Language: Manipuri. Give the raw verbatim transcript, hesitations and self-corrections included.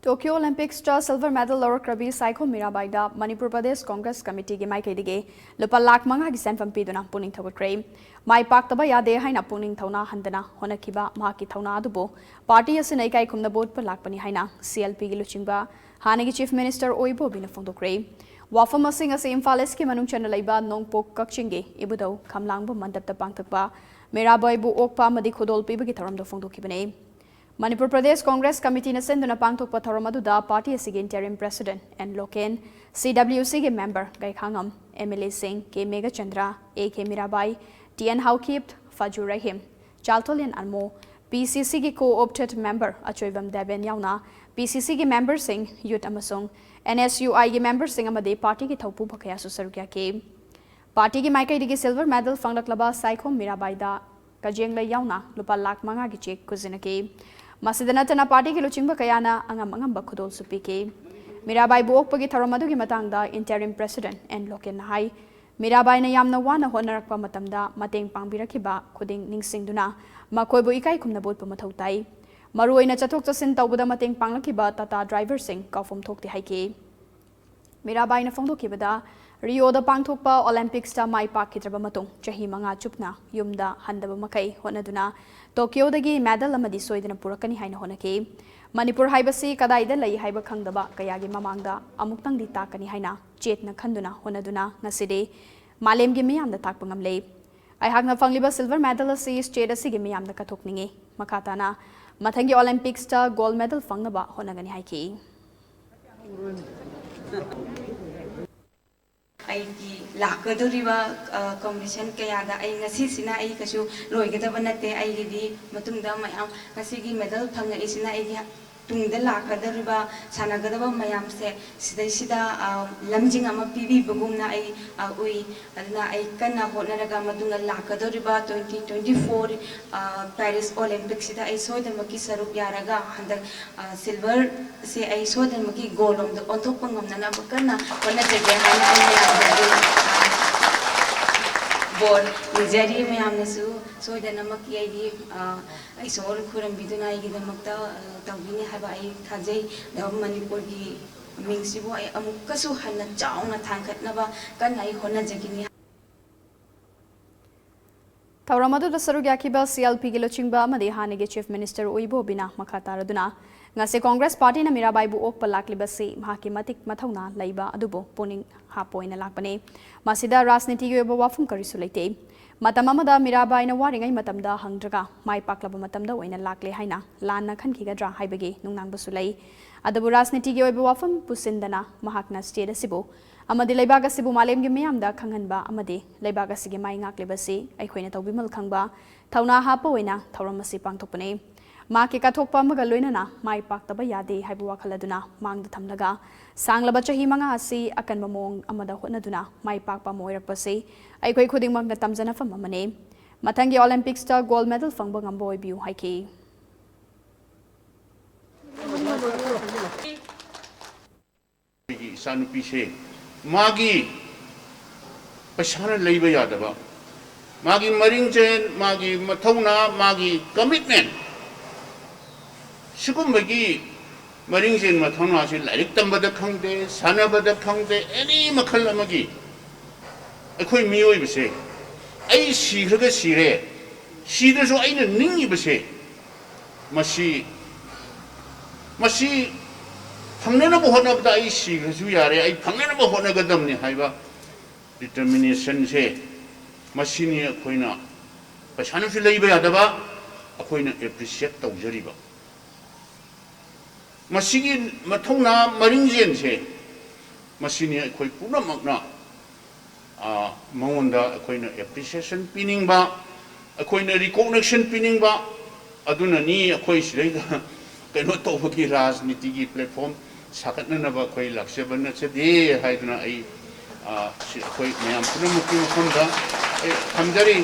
Tokyo Olympics ꯇ silver medal ꯂꯧꯔꯛꯈ꯭ꯔꯕꯤ ꯁꯥꯏꯈꯣꯝ ꯃꯤꯔꯥꯕꯥꯏꯗ ꯃꯅꯤꯄꯨꯔ ꯄ꯭ꯔꯗꯦꯁ ꯀꯣꯡꯒ꯭ꯔꯦꯁ ꯀꯃꯤꯇꯤꯒꯤ ꯃꯥꯏꯀꯩꯗꯒꯤ ꯂꯨꯄꯥ ꯂꯥꯈ ꯃꯉꯥꯒꯤ ꯁꯦꯟꯐꯝ ꯄꯤꯗꯨꯅ ꯄꯨꯛꯅꯤꯡ ꯊꯧꯒꯠꯈ꯭ꯔꯦ꯫ ꯃꯥꯏ ꯄꯥꯛꯇꯕ ꯌꯥꯗꯦ ꯍꯥꯏꯅ ꯄꯨꯛꯅꯤꯡ ꯊꯧꯅꯥ ꯍꯟꯗꯅ ꯍꯣꯠꯅꯈꯤꯕ ꯃꯍꯥꯛꯀꯤ ꯊꯧꯅꯥ ꯑꯗꯨꯕꯨ ꯄꯥꯔꯇꯤ ꯑꯁꯤꯅ ꯏꯀꯥꯏ ꯈꯨꯝꯅꯕ ꯎꯠꯄ ꯂꯥꯛꯄꯅꯤ ꯍꯥꯏꯅ C L P ꯒꯤ ꯂꯨꯆꯤꯡꯕ ꯍꯥꯟꯅꯒꯤ Chief Minister ꯑꯣ ꯏꯕꯣꯕꯤꯅ ꯐꯣꯡꯗꯣꯛꯈ꯭ꯔꯦ꯫ ꯋꯥꯐꯝ ꯑꯁꯤꯡ ꯑꯁꯤ ꯏꯝꯐꯥꯜ East ꯀꯤ ꯃꯅꯨꯡ ꯆꯟꯅ ꯂꯩꯕ ꯅꯣꯡꯄꯣꯛ ꯀꯛꯆꯤꯡꯒꯤ ꯏꯕꯨꯙꯧ ꯈꯝꯂꯥꯡꯕ ꯃꯟꯗꯞꯇ ꯄꯥꯡꯊꯣꯛꯄ ꯃꯤꯔꯥꯕꯥꯏꯕꯨ ꯑꯣꯛꯄ ꯑꯃꯗꯤ ꯈꯨꯗꯣꯜ ꯄꯤꯕꯒꯤ ꯊꯧꯔꯝꯗ ꯐꯣꯡꯗꯣꯛꯈꯤꯕꯅꯤ꯫ ꯃꯅꯤꯄꯨꯔ ꯄ꯭ꯔꯗꯦꯁ ꯀꯣꯡꯒ꯭ꯔꯦꯁ ꯀꯃꯤꯇꯤꯅ ꯁꯤꯟꯗꯨꯅ ꯄꯥꯡꯊꯣꯛꯄ ꯊꯧꯔꯝ ꯑꯗꯨꯗ ꯄꯥꯔꯇꯤ ꯑꯁꯤꯒꯤ interim president N local, C W C ꯒꯤ member ꯒꯩꯈꯥꯉꯝ, M L A ꯁꯤꯡ K Meghachandra, A K Mirabai, T N Haokip, ꯐꯖꯨ Rahim, ꯆꯥꯜꯊꯣꯂꯦꯟ ꯑꯟꯃꯣ, P C C ꯒꯤ co-opted member ꯑꯆꯣꯏꯕꯝ ꯗꯦꯕꯦꯟ ꯌꯥꯎꯅ P C C ꯒꯤ member ꯁꯤꯡ, youth ꯑꯃꯁꯨꯡ N S U I ꯒꯤ member ꯁꯤꯡ ꯑꯃꯗꯤ ꯄꯥꯔꯇꯤꯒꯤ ꯊꯧꯄꯨꯕ ꯀꯌꯥꯁꯨ ꯁꯔꯨꯛ ꯌꯥꯈꯤ꯫ ꯄꯥꯔꯇꯤꯒꯤ ꯃꯥꯏꯀꯩꯗꯒꯤ silver medal ꯐꯪꯂꯛꯂꯕ ꯁꯥꯏꯈꯣꯝ ꯃꯤꯔꯥꯕꯥꯏꯗ ꯀꯖꯦꯡꯂꯩ ꯌꯥꯎꯅ ꯂꯨꯄꯥ ꯂꯥꯈ ꯃꯉꯥꯒꯤ cheque ꯈꯨꯖꯤꯟꯅꯈꯤ꯫ ꯃꯁꯤꯗ ꯅꯠꯇꯅ ꯄꯥꯔꯇꯤꯒꯤ ꯂꯨꯆꯤꯡꯕ ꯀꯌꯥꯅ ꯑꯉꯝ ꯑꯉꯝꯕ ꯈꯨꯗꯣꯜꯁꯨ ꯄꯤꯈꯤ꯫ ꯃꯤꯔꯥꯕꯥꯏꯕꯨ ꯑꯣꯛꯄꯒꯤ ꯊꯧꯔꯝ ꯑꯗꯨꯒꯤ ꯃꯇꯥꯡꯗ interim president N ꯂꯣꯀꯦꯟꯅ ꯍꯥꯏ, ꯃꯤꯔꯥꯕꯥꯏꯅ ꯌꯥꯝꯅ ꯋꯥꯅ ꯍꯣꯠꯅꯔꯛꯄ ꯃꯇꯝꯗ ꯃꯇꯦꯡ ꯄꯥꯡꯕꯤꯔꯛꯈꯤꯕ ꯈꯨꯗꯤꯡ ꯅꯤꯡꯁꯤꯡꯗꯨꯅ ꯃꯈꯣꯏꯕꯨ ꯏꯀꯥꯏ ꯈꯨꯝꯅꯕ ꯎꯠꯄ ꯃꯊꯧ ꯇꯥꯏ꯫ ꯃꯔꯨꯑꯣꯏꯅ ꯆꯠꯊꯣꯛ ꯆꯠꯁꯤꯟ ꯇꯧꯕꯗ ꯃꯇꯦꯡ ꯄꯥꯡꯂꯛꯈꯤꯕ ꯇꯥꯇꯥ driver ꯁꯤꯡ ꯀꯥꯎꯐꯝ ꯊꯣꯛꯇꯦ ꯍꯥꯏꯈꯤ꯫ ꯃꯤꯔꯥꯕꯥꯏꯅ ꯐꯣꯡꯗꯣꯛꯈꯤꯕꯗ, ꯔꯤꯑꯣꯗ ꯄꯥꯡꯊꯣꯛꯄ Olympics ꯇ ꯃꯥꯏ ꯄꯥꯛꯈꯤꯗ꯭ꯔꯕ ꯃꯇꯨꯡ ꯆꯍꯤ ꯃꯉꯥ ꯆꯨꯞꯅ ꯌꯨꯝꯗ ꯍꯟꯗꯕ ꯃꯈꯩ ꯍꯣꯠꯅꯗꯨꯅ ꯇꯣꯀꯤꯌꯣꯗꯒꯤ medal ꯑꯃꯗꯤ ꯁꯣꯏꯗꯅ ꯄꯨꯔꯛꯀꯅꯤ ꯍꯥꯏꯅ ꯍꯣꯠꯅꯈꯤ꯫ ꯃꯅꯤꯄꯨꯔ ꯍꯥꯏꯕꯁꯤ ꯀꯗꯥꯏꯗ ꯂꯩ ꯍꯥꯏꯕ ꯈꯪꯗꯕ ꯀꯌꯥꯒꯤ ꯃꯃꯥꯡꯗ ꯑꯃꯨꯛꯇꯪꯗꯤ ꯇꯥꯛꯀꯅꯤ ꯍꯥꯏꯅ ꯆꯦꯠꯅ ꯈꯟꯗꯨꯅ ꯍꯣꯠꯅꯗꯨꯅ ꯉꯁꯤꯗꯤ ꯃꯥꯂꯦꯝꯒꯤ ꯃꯤꯌꯥꯝꯗ ꯇꯥꯛꯄ ꯉꯝꯂꯦ꯫ ꯑꯩꯍꯥꯛꯅ ꯐꯪꯂꯤꯕ silver medal ꯑꯁꯤ state ꯑꯁꯤꯒꯤ ꯃꯤꯌꯥꯝꯗ ꯀꯠꯊꯣꯛꯅꯤꯡꯏ꯫ ꯃꯈꯥ ꯇꯥꯅ ꯃꯊꯪꯒꯤ Olympics ꯇ gold medal ꯐꯪꯅꯕ ꯍꯣꯠꯅꯒꯅꯤ ꯍꯥꯏꯈꯤ꯫ ꯑꯩꯒꯤ ꯂꯥꯛꯀꯗꯧꯔꯤꯕ, ꯑ, competition ꯀꯌꯥꯗ ꯑꯩ ꯉꯁꯤꯁꯤꯅ ꯑꯩ ꯀꯩꯁꯨ ꯂꯣꯏꯒꯗꯕ ꯅꯠꯇꯦ꯫ ꯑꯩꯒꯤꯗꯤ ꯃꯇꯨꯡꯗ ꯃꯌꯥꯝ, ꯉꯁꯤꯒꯤ medal ꯐꯪꯉꯛꯏꯁꯤꯅ ꯑꯩꯒꯤ ꯇꯨꯡꯗ ꯂꯥꯛꯀꯗꯧꯔꯤꯕ ꯁꯥꯟꯅꯒꯗꯕ ꯃꯌꯥꯝꯁꯦ ꯁꯤꯗꯩꯁꯤꯗ, ꯑ, ꯂꯝꯖꯤꯡ ꯑꯃ ꯄꯤꯕꯤꯕꯒꯨꯝꯅ ꯑꯩ, ꯑ, ꯎꯏ꯫ ꯑꯗꯨꯅ ꯑꯩ ꯀꯟꯅ ꯍꯣꯠꯅꯔꯒ ꯃꯇꯨꯡꯗ ꯂꯥꯛꯀꯗꯧꯔꯤꯕ twenty twenty-four, ꯑ, Paris Olympic ꯁꯤꯗ ꯑꯩ ꯁꯣꯏꯗꯅꯃꯛꯀꯤ ꯁꯔꯨꯛ ꯌꯥꯔꯒ ꯍꯟꯗꯛ, ꯑ, silver ꯁꯦ ꯑꯩ ꯁꯣꯏꯗꯅꯃꯛꯀꯤ gold ꯂꯣꯝꯗ ꯑꯣꯟꯊꯣꯛꯄ ꯉꯝꯅꯅꯕ ꯀꯟꯅ ꯍꯣꯠꯅꯖꯒꯦ ꯍꯥꯏꯅ ꯑꯩ ꯃꯌꯥꯝꯗ ꯑꯩ, ꯑ, ꯕꯣꯔ ꯅꯤꯖꯔꯤ꯫ ꯃꯌꯥꯝꯅꯁꯨ ꯁꯣꯏꯗꯅꯃꯛꯀꯤ ꯑꯩꯒꯤ, ꯑ, ꯏꯁꯣꯔ ꯈꯨꯔꯨꯝꯕꯤꯗꯨꯅ ꯑꯩꯒꯤꯗꯃꯛꯇ, ꯑ, ꯇꯧꯕꯤꯅꯤ ꯍꯥꯏꯕ ꯑꯩ ꯊꯥꯖꯩ꯫ ꯑꯗꯨꯝ ꯃꯅꯤꯄꯨꯔꯒꯤ ꯃꯤꯡꯁꯤꯕꯨ ꯑꯩ ꯑꯃꯨꯛꯀꯁꯨ ꯍꯟꯅ ꯆꯥꯎꯅ ꯊꯥꯡꯒꯠꯅꯕ ꯀꯟꯅ ꯑꯩ ꯍꯣꯠꯅꯖꯒꯅꯤ꯫ ꯊꯧꯔꯝ ꯑꯗꯨꯗ ꯁꯔꯨꯛ ꯌꯥꯈꯤꯕ ꯁꯤ ꯑꯦꯜ ꯄꯤꯒꯤ ꯂꯨꯆꯤꯡꯕ ꯑꯃꯗꯤ ꯍꯥꯟꯅꯒꯤ ꯆꯤꯐ ꯃꯤꯅꯤꯁꯇꯔ ꯎꯏꯕꯣꯕꯤꯅ ꯃꯈꯥ ꯇꯥꯔꯗꯨꯅ, ꯉꯁꯤ ꯀꯣꯡꯒ꯭ꯔꯦꯁ ꯄꯥꯔꯇꯤꯅ ꯃꯤꯔꯥꯕꯥꯏꯕꯨ ꯑꯣꯛꯄ ꯂꯥꯛꯂꯤꯕꯁꯤ ꯃꯍꯥꯛꯀꯤ ꯃꯇꯤꯛ ꯃꯊꯧꯅꯥ ꯂꯩꯕ ꯑꯗꯨꯕꯨ ꯄꯨꯛꯅꯤꯡ ꯍꯥꯞꯄ ꯑꯣꯏꯅ ꯂꯥꯛꯄꯅꯤ꯫ ꯃꯁꯤꯗ ꯔꯥꯖꯅꯤꯇꯤꯒꯤ ꯑꯣꯏꯕ ꯋꯥꯐꯝ ꯀꯔꯤꯁꯨ ꯂꯩꯇꯦ꯫ ꯃꯇꯝ ꯑꯃꯗ ꯃꯤꯔꯥꯕꯥꯏꯅ ꯋꯥꯔꯤꯉꯩ ꯃꯇꯝꯗ ꯍꯪꯗ꯭ꯔꯒ ꯃꯥꯏ ꯄꯥꯛꯂꯕ ꯃꯇꯝꯗ ꯑꯣꯏꯅ ꯂꯥꯛꯂꯦ ꯍꯥꯏꯅ ꯂꯥꯟꯅ ꯈꯟꯈꯤꯒꯗ꯭ꯔꯥ ꯍꯥꯏꯕꯒꯤ ꯅꯨꯡꯅꯥꯡꯕꯁꯨ ꯂꯩ꯫ ꯑꯗꯨꯕꯨ ꯔꯥꯖꯅꯤꯇꯤꯒꯤ ꯑꯣꯏꯕ ꯋꯥꯐꯝ ꯄꯨꯁꯤꯟꯗꯅ ꯃꯍꯥꯛꯅ ꯁ꯭ꯇꯦꯠ ꯑꯁꯤꯕꯨ ꯑꯃꯗꯤ ꯂꯩꯕꯥꯛ ꯑꯁꯤꯕꯨ ꯃꯥꯂꯦꯝꯒꯤ ꯃꯤꯌꯥꯝꯗ ꯈꯪꯍꯟꯕ ꯑꯃꯗꯤ ꯂꯩꯕꯥꯛ ꯑꯁꯤꯒꯤ ꯃꯥꯏ ꯉꯥꯛꯂꯤꯕꯁꯤ ꯑꯩꯈꯣꯏꯅ ꯇꯧꯕꯤꯃꯜ ꯈꯪꯕ ꯊꯧꯅꯥ ꯍꯥꯞꯄ ꯑꯣꯏꯅ ꯊꯧꯔꯝ ꯑꯁꯤ ꯄꯥꯡꯊꯣꯛꯄꯅꯤ꯫ ꯃꯍꯥꯛꯀꯤ ꯀꯠꯊꯣꯛꯄ ꯑꯃꯒ ꯂꯣꯏꯅꯅ ꯃꯥꯏ ꯄꯥꯛꯇꯕ ꯌꯥꯗꯦ ꯍꯥꯏꯕ ꯋꯥꯈꯜ ꯑꯗꯨꯅ ꯃꯥꯡꯗ ꯊꯝꯂꯒ ꯁꯥꯡꯂꯕ ꯆꯍꯤ ꯃꯉꯥ ꯑꯁꯤ ꯑꯀꯟꯕ ꯃꯑꯣꯡ ꯑꯃꯗ ꯍꯣꯠꯅꯗꯨꯅ ꯃꯥꯏ ꯄꯥꯛꯄ ꯑꯃ ꯑꯣꯏꯔꯛꯄꯁꯤ ꯑꯩꯈꯣꯏ ꯈꯨꯗꯤꯡꯃꯛꯅ ꯇꯝꯖꯅꯐꯝ ꯑꯃꯅꯤ꯫ ꯃꯊꯪꯒꯤ ꯑꯣꯂꯤꯝꯄꯤꯛꯁꯇ ꯒꯣꯜ ꯃꯦꯗꯜ ꯐꯪꯕ ꯉꯝꯕ ꯑꯣꯏꯕꯤꯌꯨ ꯍꯥꯏꯈꯤ꯫ ꯑꯩꯒꯤ ꯏꯆꯥꯅꯨꯄꯤꯁꯦ ꯃꯥꯒꯤ ꯄꯩꯁꯥꯅ ꯂꯩꯕ ꯌꯥꯗꯕ, ꯃꯥꯒꯤ ꯃꯔꯤꯡꯖꯦꯜ, ꯃꯥꯒꯤ ꯃꯊꯧꯅꯥ, ꯃꯥꯒꯤ ꯀꯃꯤꯠꯃꯦꯟ, ꯁꯤꯒꯨꯝꯕꯒꯤ ꯃꯔꯤꯡꯖꯦꯜ ꯃꯊꯧꯅꯥꯁꯤ ꯂꯥꯏꯔꯤꯛ ꯇꯝꯕꯗ ꯈꯪꯗꯦ, ꯁꯥꯟꯅꯕꯗ ꯈꯪꯗꯦ, ꯑꯦꯅꯤ ꯃꯈꯜ ꯑꯃꯒꯤ ꯑꯩꯈꯣꯏ ꯃꯤꯑꯣꯏꯕꯁꯦ ꯑꯩ ꯁꯤꯈ꯭ꯔꯒ ꯁꯤꯔꯦ, ꯁꯤꯗ꯭ꯔꯁꯨ ꯑꯩꯅ ꯅꯤꯡꯉꯤꯕꯁꯦ ꯃꯁꯤ, ꯃꯁꯤ ꯐꯪꯅꯅꯕ ꯍꯣꯠꯅꯕꯗ ꯑꯩ ꯁꯤꯈ꯭ꯔꯁꯨ ꯌꯥꯔꯦ, ꯑꯩ ꯐꯪꯅꯅꯕ ꯍꯣꯠꯅꯒꯗꯕꯅꯤ ꯍꯥꯏꯕ ꯗꯤꯇꯔꯃꯤꯅꯦꯁꯟꯁꯦ, ꯃꯁꯤꯅꯤ ꯑꯩꯈꯣꯏꯅ ꯄꯩꯁꯥꯅꯁꯨ ꯂꯩꯕ ꯌꯥꯗꯕ ꯑꯩꯈꯣꯏꯅ ꯑꯦꯄ꯭ꯔꯤꯁꯤꯌꯦꯠ ꯇꯧꯖꯔꯤꯕ꯫ ꯃꯁꯤꯒꯤ ꯃꯊꯧꯅꯥ ꯃꯔꯤꯡꯖꯦꯜꯁꯦ, ꯃꯁꯤꯅꯤ ꯑꯩꯈꯣꯏ ꯄꯨꯝꯅꯃꯛꯅ, ꯑ, ꯃꯉꯣꯟꯗ ꯑꯩꯈꯣꯏꯅ ꯑꯦꯄ꯭ꯔꯤꯁꯤꯌꯦꯁꯟ ꯄꯤꯅꯤꯡꯕ, ꯑꯩꯈꯣꯏꯅ ꯔꯤꯀꯣꯛꯅꯤꯁꯟ ꯄꯤꯅꯤꯡꯕ꯫ ꯑꯗꯨꯅꯅꯤ ꯑꯩꯈꯣꯏ ꯁꯤꯗꯩꯗ ꯀꯩꯅꯣ ꯇꯧꯕꯒꯤ ꯔꯥꯖꯅꯤꯇꯤꯒꯤ ꯄ꯭ꯂꯦꯠꯐꯣꯝ ꯁꯥꯒꯠꯅꯅꯕ ꯑꯩꯈꯣꯏ ꯂꯥꯛꯆꯕ ꯅꯠꯆꯗꯦ ꯍꯥꯏꯗꯨꯅ ꯑꯩ, ꯑ, ꯁꯤ ꯑꯩꯈꯣꯏ ꯃꯌꯥꯝ ꯄꯨꯝꯅꯃꯛꯀꯤ ꯃꯐꯝꯗ ꯑꯩ ꯊꯝꯖꯔꯤ꯫